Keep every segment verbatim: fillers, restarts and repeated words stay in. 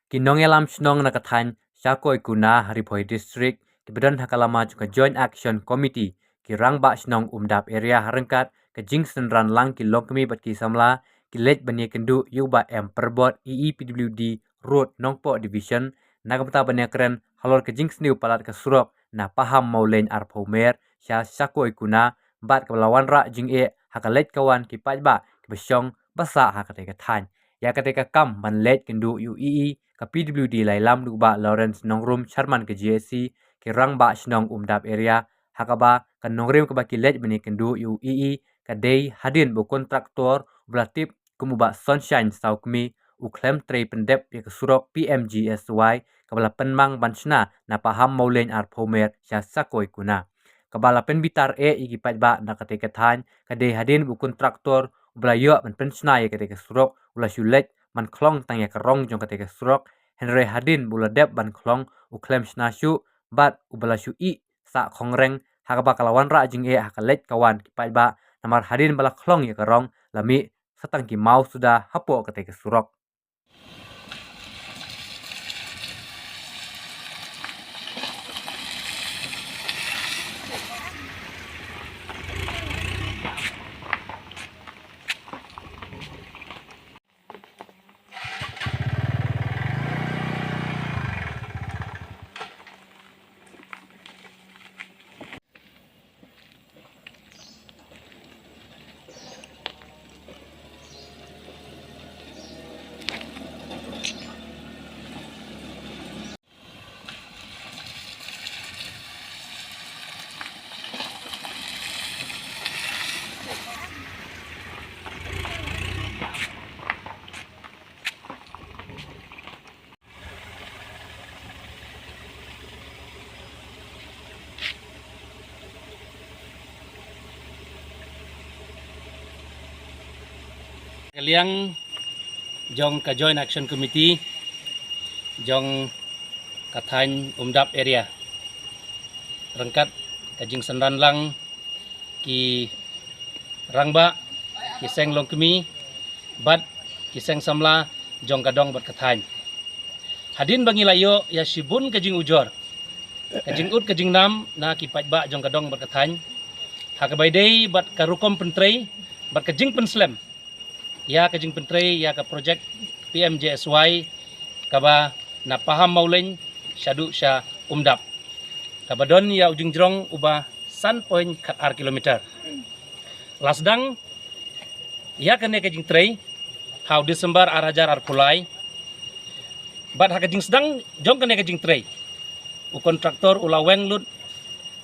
Ki nongïalam shnong na ka thaiñ Shakoikuna ha Ri Bhoi District kiba don ha ka lama jong ka Joint Action Committee, ki rangbah shnong Umdap Area, ha ryngkat ka jingsynran lang ki longkmie bad ki samla, ki leit ban ïakynduh ïa u Bah M Pyrbot, E E P W D Road, Nongpoh Division, na ka bynta ban ïakren halor ka jingsniew palat ka surok na Pahammawlein arphew mer sha Shakoikuna, bad kaba la wanrah jingeh ha ka leit ka wan ki paidbah kiba shong ba sah ha katei ka thaiñ. Ïa katei ka kam ban leit kynduh ïa u E E ka P W D la ïalam da u Bah Lawrence Nongrum, Chairman ka G A C, ki rangbah shnong Umdap Area, ha kaba ka nongrim kaba ki leit ban ïakynduh ïa u E E ka dei hadien ba u kontraktor uba la tip kum u Bah Sunshine Sawkmie u khlem trei pyndep ïa ka surok P M G S Y kaba la pynmang ban shna na Pahammawlein arphew mer sha Shakoikuna. Kaba la pynbitar eh ïa ki paidbah na katei ka thaiñ ka dei hadien ba u kontraktor uba la ïoh ban pynshna ïa katei ka surok u la shu leit ban khlong tang ïa ka rong jong katei ka surok, hynrei hadien ba u la dep ban khlong u khlem shna shuh, bad uba la shu ih sah khongreng, ha kaba ka la wanrah jingeh ha ka leit ka wan ki paidbah, namar hadien ba la khlong ïa ka rong la mih sa tang ki maw suda hapoh katei ka surok. Ka liang jong ka Joint Action Committee jong ka thaiñ Umdap Area, ryngkat ka jingsynran lang ki rangbah, ki seng longkmie bad ki seng samla jong ka dong bad ka thaiñ. Hadien ba ngi la ïoh ïa shibun ka jingujor, ka jingud ka jingnam na ki paidbah jong ka dong bad ka thaiñ, ha kaba ïadei bad ka rukom pyntrei bad ka jingpynslem ïa ka jingpyntrei ïa ka projek P M G S Y kaba na Pahammawlein shaduh sha Umdap, kaba don ïa u jingjrong uba san point khat ar kilometer. La sdang ïa kane ka jingtrei ha u December ar hajar arphew lai, bad ha ka jingsdang jong kane ka jingtrei, u kontraktor u la weng lut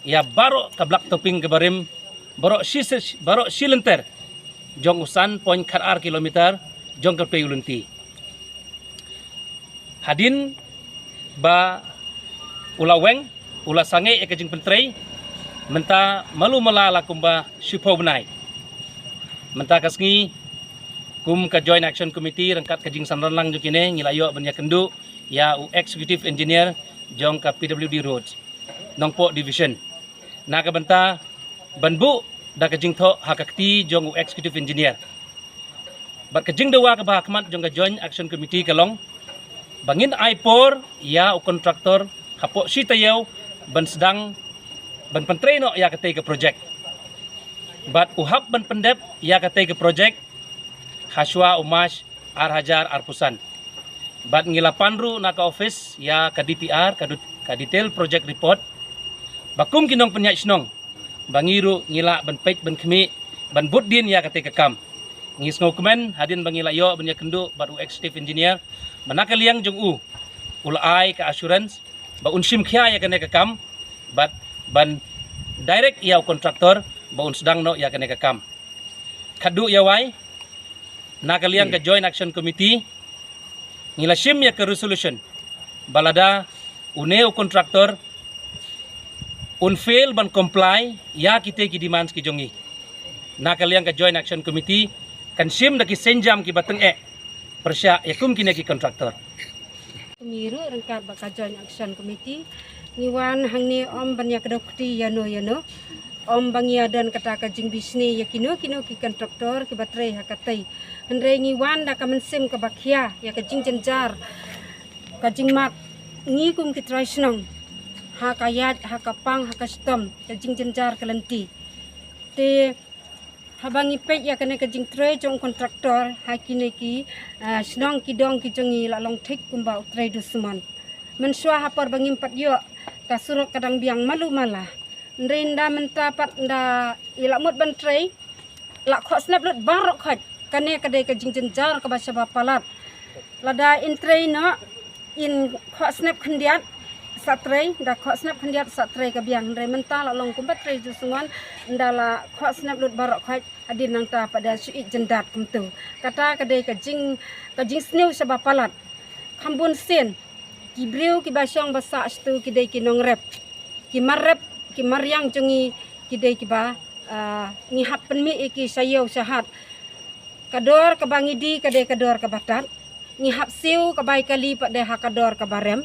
ïa baroh ka black topping kaba rim baroh shi, baroh shi lynter jong u san point khat ar kilometer jong ka pei u lynti. Hadien ba u la weng, u la sangeh ïa ka jingpyntrei mynta malu mala la kumba shiphew bnai. Mynta ka sngi, kum ka Joint Action Committee ryngkat ka jingsynran lang jong kine, ngi la ïoh ban ïakynduh ïa u Executive Engineer jong ka P W D Road Nongpoh Division, na ka bynta ban buh da ka jingthoh ha ka kti jong u Executive Engineer. Bad ka jingdawa kaba ha khmat jong ka Joint Action Committee ka long ba ngin ai por ïa u kontraktor hapoh shi taïew ban sdang ban pyntrei noh ïa katei ka projek, bad u hap ban pyndep ïa katei ka projek hashwa u March ar hajar arphew san. Bad ngi la pan ruh na ka office ïa ka D P R, ka dut-, ka detail project report, ba kum ki nongpynïaid shnong ba ngi ruh ngi lah ban peit ban khmih ban bud dien ïa katei ka kam. Ngi sngewkmen hadien ba ngi la ïoh ban ïakynduh bad u Executive Engineer, ba na ka liang jong u, u la ai ka assurance ba un shim khia ïa kane ka kam bad ban direct ïa u kontraktor ba un sdang noh ïa kane ka kam. Khadduh ïa wai, na ka liang ka Joint Action Committee, ngi la shim ïa ka resolution ba lada une u kontraktor un fail ban comply ïa kitei ki demands ki jong ngi, na ka liang ka Joint Action Committee kan shim da ki seng jam kiba tyngeh pyrshah ïa kum kine ki kontraktor. Ngi ruh ryngkat bad ka Joint Action Committee ngi wan hangne ym ban ïa kdew kti ïano ïano, ym ba ngi ïa don kata ka jingbishni ïa kino kino ki kontraktor kiba trei ha katei. Hynrei ngi wan da ka mynsiem kaba khia ïa ka jingjynjar Ka jingmad ngi kum ki trai shnong ha ka ïaid, ha ka pang, ha ka shitom, ka jingjynjar ka lynti. Te haba ngi peit ïa kane ka jingtrei jong kontraktor ha kine ki, ah, shnong ki dong ki jong ngi la long thik kumba u trei dusmon. Mynshuwa ha por ba ngim pat ïoh, ka surok ka dang biang malu mala. Hynrei ynda mynta pat ynda i la mut ban trei, la khoh snep lut baroh khoit. Kane ka dei ka jingjynjar kaba shaba palat. Lada in trei noh, in khoh snep khyndiat sa trei, ynda khoh snep khyndiat sa trei ka biang. Hynrei mynta la long kumba trei dusmon, ynda la khoh snep lut baroh khoit, hadien nangta pat da shu ïeit jyndat kumtu. Kata ka dei ka jing, ka jingsniew shaba palat. Kham bun sien ki briew kiba shong ba sah shatu ki dei ki nongrep, ki mar rep, ki mariang jong ngi ki dei kiba, ah, ngi hap pynmih ïa ki sha ïew sha hat. Ka dor kaba ngi die ka dei ka dor kaba tad. Ngi hap siew ka bai kali pat dei ha ka dor kaba rem.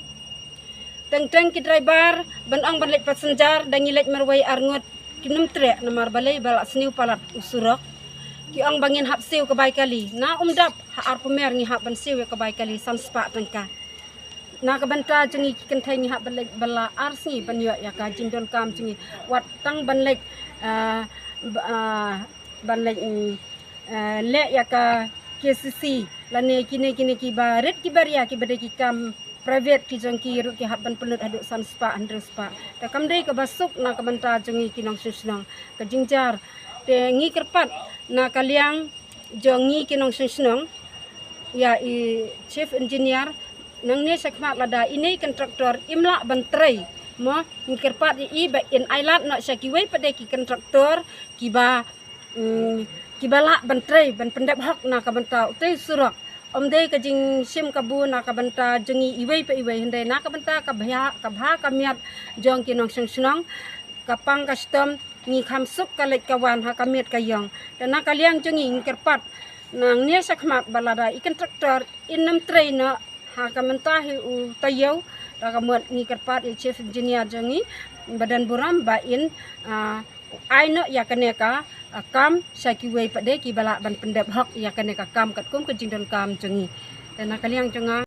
Teng teng ki driver ban ong ban leit passenger, da ngi leit marwei arngut kim nym treh namar balei, ba la sniew palat u surok. Ki ong ba ngin hap siew ka bai kali. Na Umdap ha Arphumer ngi hap ban siew ïa ka bai kali san spah tyngka. Na ka bynta jong ngi ki kynthei ngi hap ban leit bylla ar sngi ban ïoh ïa ka jingdonkam jong ngi. Wat tang ban leit, ah, ba, ah, ban leit, mm, ah, leh ïa ka K C C lane kine kine kiba rit kiba ria kiba dei ki kam private ki jong ki ruh ki hap ban pynlut haduh san spah hynriew spah. Te kam dei kaba suk na ka bynta jong ngi ki nongshong shnong, ka jingjynjar. Te ngi kyrpad na ka liang jong ngi ki nongshong shnong ïa i chief engineer, nangne shakhmat lada ine i kontraktor im lah ban trei, mo, ngi kyrpad ïa i ba in ailad noh sha kiwei pat de ki kontraktor kiba, mm, kiba lah ban trei ban pyndep hok na ka bynta utei u surok. Ym dei ka jingshim kabu na ka bynta jong ngi iwei pa iwei, hynrei na ka bynta ka bha, ka bha ka miat jong ki nongshong shnong, ka pang ka shitom, ngi kham suk ka leit ka wan ha ka miet ka ïong. Te na ka liang jong ngi ngi kyrpad nangne shakhmat ba lada i kontraktor in nym trei noh ha ka mynta hi u taïew, da ka mut ngi kyrpad ïa i chief engineer jong ngi ba don burom ba in, ah, ai noh ïa kane ka, ah, kam sha kiwei pat de kiba lah ban pyndep hok ïa kane ka kam katkum ka jingdonkam jong ngi. Te na ka liang jong nga